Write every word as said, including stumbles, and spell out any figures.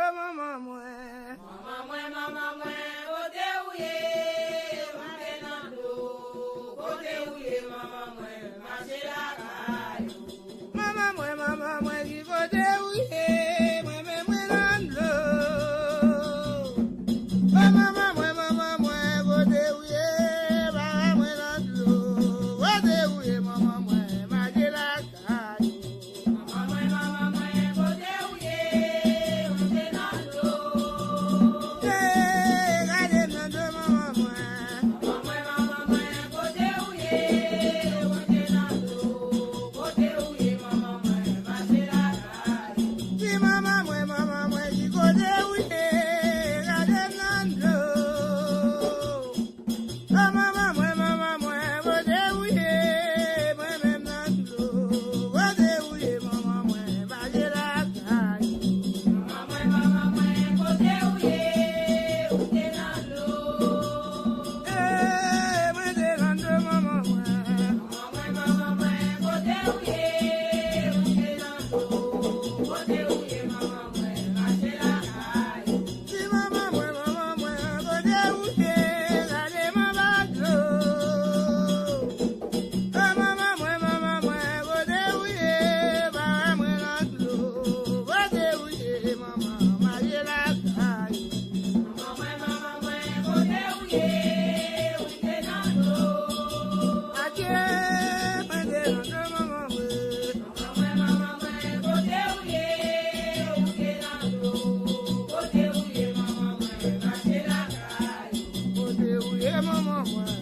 Manman mwen. Manman mwen, manman mwen, kote ou ye? Mwen te nan dlo. Kote ou ye, manman mwen? Mache lakay ou. Manman mwen, manman mwen, ki kote ou ye? Mwen menm mwen nan dlo. O manman mwen, manman mwen, kote ou ye? Papa mwen nan dlo. Kote ou ye, manman mwen? Mache lakay ou. Manman mwen, manman mwen, kote ou ye? Ou te nan dlo. Hey, gade m nan dlo, manman mwen. Manman mwen, manman mwen, kote ou ye? Ou te nan dlo. Kote ou ye, manman mwen? Mache lakay ou. Di manman mwen, manman mwen, ki kote ou ye? Gade m nan dlo. O manman mwen, manman mwen, kote ou ye? Mwen menm nan dlo. Kote ou ye, manman mwen? Mache lakay ou. Manman mwen, manman mwen, kote ou ye? Ou te nan dlo. Ee, mwen te nan dlo, manman mwen. Manman mwen, manman mwen, kote ou ye? Ou te nan dlo. Kote ou ye, manman mwen? Mache lakay ou. Di manman mwen, manman mwen, kote ou ye? Gade m anba dlo. O manman mwen, manman mwen, kote ou ye? Papa mwen nan dlo. Kote ou ye, manman? Mache lakay ou. Manman mwen, manman mwen, kote ou ye? Ou te nan dlo. Adye, mwen te nan dlo, manman mwen. Manman mwen, manman mwen, kote ou ye? Ou te nan dlo. Kote ou ye, manman mwen? Mache lakay ou. Kote ou ye, manman mwen?